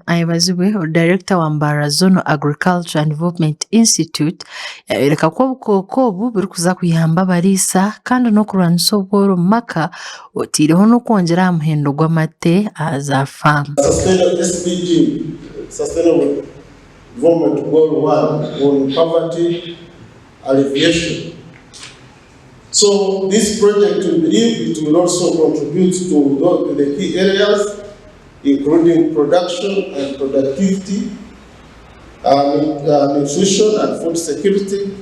Ayebazibwe ori Dayirekita wa Mbarara Zonal Agriculture and Development Institute yayoreka ku obukooko obu burikuza kuyamba abariisa kandi n'okurwanisa obworo omu maka oteireho n'okwongyera aha muhendo gw'amate aha za faamu. SDG, Sustainable Development Goal 1 on Poverty Alleviation. So this project we believe it will also contribute to the key areas including production and productivity, nutrition and food security,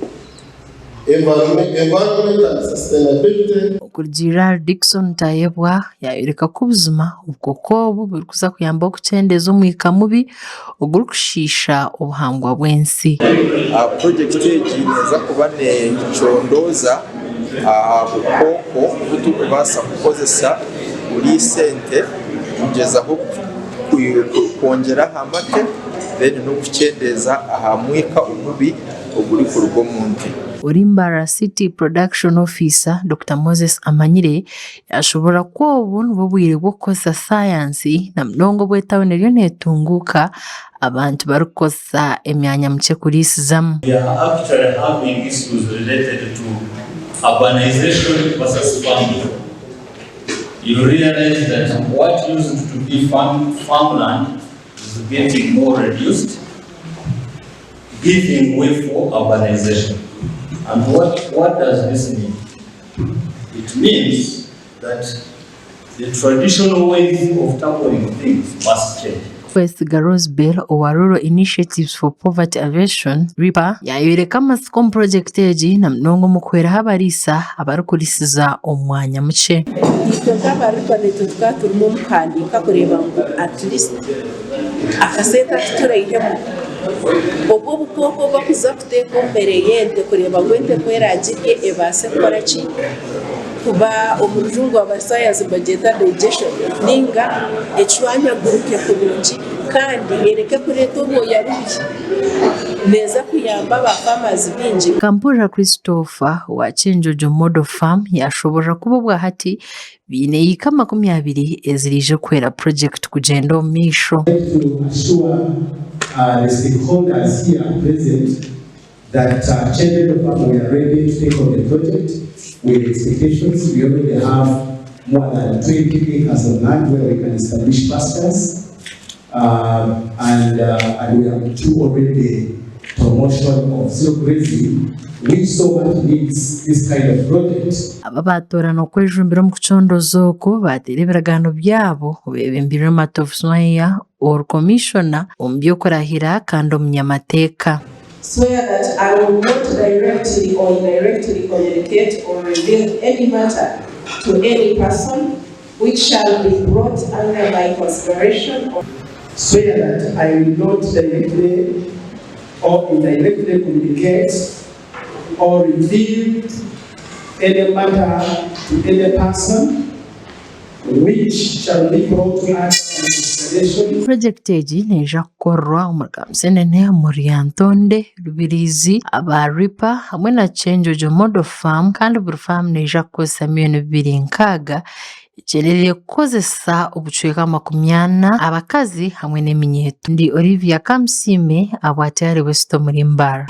environment and sustainability. Okurugiirira ahari Dickson Tayebwa, yaayoreka ku buzima obukooko obu burikuza kuyamba okukyendeeza omwika mubi ogurikushiisha obuhangwa bw'ensi. Purojekiti egi neeza kuba necondooza aha bukooko obu turikubaasa kukozesa kuriisa ente kugyezaho kwongyera aha mate then n'okukyendeeza aha mwika omubi ogurikuruga omu nte. Ori Mbarara City Production Officer, Dokita Moses Amanyire Yaashoboorora ku obu nibwo bwire bw'okukozesa saayansi na munonga obu etauni eriyo neetunguuka abantu barikukozesa emyanya mikye kuriisizamu. We are actually having issues related to urbanization versus farming. You realize that what used to be farm, farmland is getting more reduced, giving way for urbanization. And what, what does this mean? It means that the traditional ways of tackling things must change. Kwesiga Rosebell owa Rural Initiatives for Poverty Alleviation, RIPA, yaayoreka amatsiko omu purogyekiti egi na munonga omu kuhweraho abariisa abarikurisiza omu mwanya mukye. Itwe nk'aba RIPA naitwe tukaba turimu omu kuhandiika kureeba ngu at least akasente aku turaihemu obwo obukooko obu barikuza Kuteeka omu mere y'ente kureeba ngu ente ku eraagirye ebaase kukora ki? Kuba omu rujungu aba sayansi nibagyeta digestion ninga ecwanyaguruke kurungi kandi ereke kureeta orwoya rubi. Neeza kuyamba aba farmers baingi. Kampurira Christopher owa Kyenjojo Model Farm yashoborora kuba obwahati baine yiika 20 eziraije kuhwera purojekiti kugyenda omu maisho. to assure the stakeholders here present that Kyenjojo Farm we are ready to take on the project with expectations. We already have more than 20 acres of land where we can establish pastures um, and, uh, and we have two already promotion of zero grazing which so much needs this kind of project. Aba baatoorana okwejumbira omu kucondooza oku baateera ebiragaano byabo beebembirwe Matovu Swaiya ori komishona omu by'okurahira kandi omunyamateeka. Swear that I will not directly or indirectly communicate or reveal any matter to any person which shall be brought under my consideration or. Swear that I will not directly or indirectly communicate or reveal any matter to any person which shall be brought under my consideration. Purojekiti egi neija kukorerwa omuri Kamusenene, omuri Lyantonde, Rubirizi, aba RIPA hamwe na Kyenjojo Model Farm kandi buri faamu neija kukozesa miriyoni 260 egyendereire kukozesa obucweka 40 abakazi hamwe n'eminyeeto. Ndi Olivia Kamusiime ahabwa Tayari West omuri Mbarara.